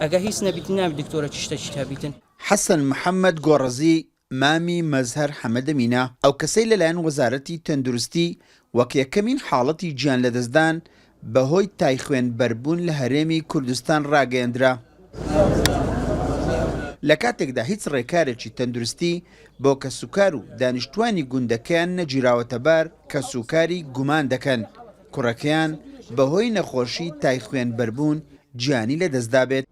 ئەگە هیچ نەبیتن نابی دکتۆرە چ شتەکیت هەبیتن. حەسەن محەمەد گۆڕەزی، مامی مەزهەر حەمەدەمینە، ئەو کەسەی لەلایەن وەزارەتی تەندروستی وەک یەکەمین حاڵەتی گیانلەدەستدان بەهۆی تای خوێنبەربوون لە هەرێمی کوردستان راگەیەندرا، لەکاتێکدا هیچ رێکارێکی تەندروستی بۆ کەسوکار و دانیشتوانی گوندەکەیان نەگیراوەتەبار، کەسوکاری گومان دەکەن کوڕەکەیان بەهۆی نەخۆشی تای خوێنبەربوون گیانی لەدەستدابێت.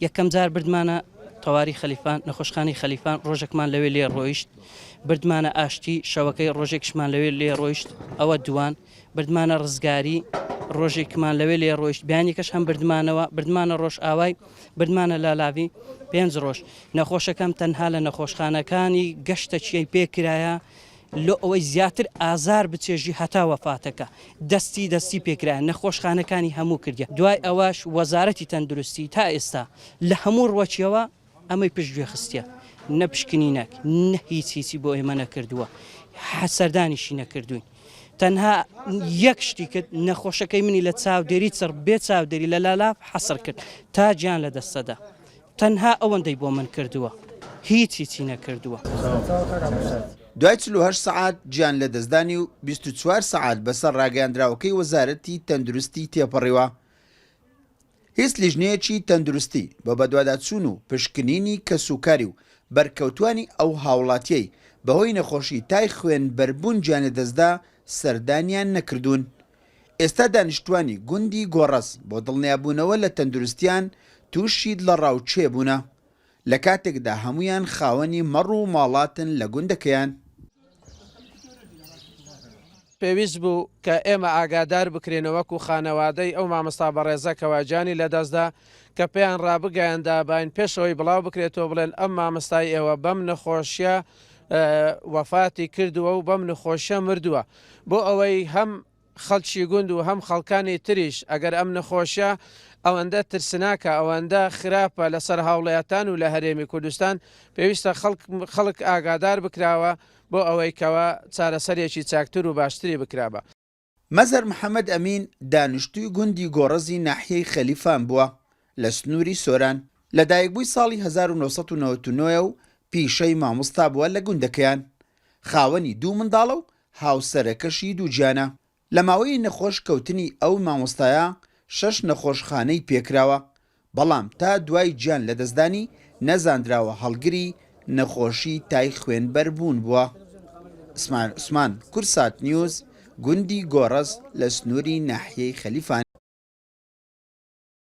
یەکەم جار بردمانە تەواری خەلیفان، نەخۆشخانەی خەلیفان، ڕۆژێکمان لەوێ لێ ڕۆیشت، بردمانە ئاشتی، شەوەکەی ڕۆژێکیشمان لەوێ لێ ڕۆیشت، ئەوە دووان، بردمانە ڕزگاری، ڕۆژێکمان لەوێ لێ ڕۆیشت، بەیانیەکەش هەم بردمانەوە، بردمانە ڕۆژئاوای، بردمانە لالاڤی، پێنج ڕۆژ. نەخۆشەکەم تەنها لە نەخۆشخانەکانی گەشتەکیی پێ کرایە، لۆ ئەوەی زیاتر ئازار بچێژی هەتا وەفاتەکە دەستی دەستی پێکرایە نەخۆشخانەکانی هەموو کردیە دوای ئەوەش وەزارەتی تەندروستی تا ئێستا لە هەموو ڕوەکیەوە ئەمەی پشت گوێ خستیە نە پشکنینەک نە هیچ هیچی بۆ ئێمە نەکردووە سەردانیشی نەکردوین تەنها یەک شتی کرد نەخۆشەکەی منی لە چاودێری چڕ بێ چاودێری لە لالاف حەسر کرد تا گیان لە دەستەدا تەنها ئەوەندەی بۆ من کردووە هیچ هیچی نەکردووە. دوای 48 سەعات گیان لەدەستدانی و 24 سەعات بەسەر ڕاگەیاندراوەکەی وەزارەتی تەندروستی تێپەڕیوە، هیچ لیژنەیەکی تەندروستی بۆ بەدواداچوون و پشکنینی کەسوکاری و بەرکەوتوانی ئەو هاوڵاتیەی بەهۆی نەخۆشی تای خوێنبەربوون گیانلەدەستدا سەردانیان نەکردوون. ئێستا دانیشتوانی گوندی گۆڕەز بۆ دڵنیابوونەوە لە تەندروستیان تووشی دڵەڕاوکێ بوونە، لە کاتێکدا هەموویان خاوەنی مەڕ و ماڵاتن لە گوندەکەیان. پێویست بوو کە ئێمە ئاگادار بکرێنەوە وەکو خانەوادەی ئەو مامۆستا بەڕێزە کەوا گیانی لەدەستدا کە پێیان ڕابگەیانداباین پێش ئەوەی بڵاو بکرێتەوە بڵێن ئەم مامۆستای ئێوە بەم نەخۆشیە وەفاتی کردووە و بەم نەخۆشیە مردووە بۆ ئەوەی هەم خەڵکی گوند و هەم خەڵکانی تریش ئەگەر ئەم نەخۆشیە ئەوەندە ترسناکە ئەوەندە خراپە لەسەر هاوڵاتان و لە هەرێمی کوردستان پێویستە خەڵک خەڵک ئاگادار بکراوە بۆ ئەوەی کەوا چارەسەرێکی چاکتر و باشتری بکرابا. مەزهەر محەمەد ئەمین دانیشتووی گوندی گۆڕەزی ناحیەی خەلیفان بووە لە سنووری سۆران، لەدایکبووی ساڵی 1999 ە و پیشەی مامۆستا بووە لە گوندەکەیان، خاوەنی دوو منداڵە و هاوسەرەکەشی دووگیانە. لە ماوەی نەخۆش کەوتنی ئەو مامۆستایە شەش نەخۆشخانەی پێکراوە، بەڵام تا دوای گیان لەدەستدانی نەزاندراوە هەڵگری نەخۆشی تای خوێنبەربوون بووە. ئیسماعیل عوسمان، کوردسات نیوز، گوندی گۆڕەز لە سنووری ناحیەی خەلیفان.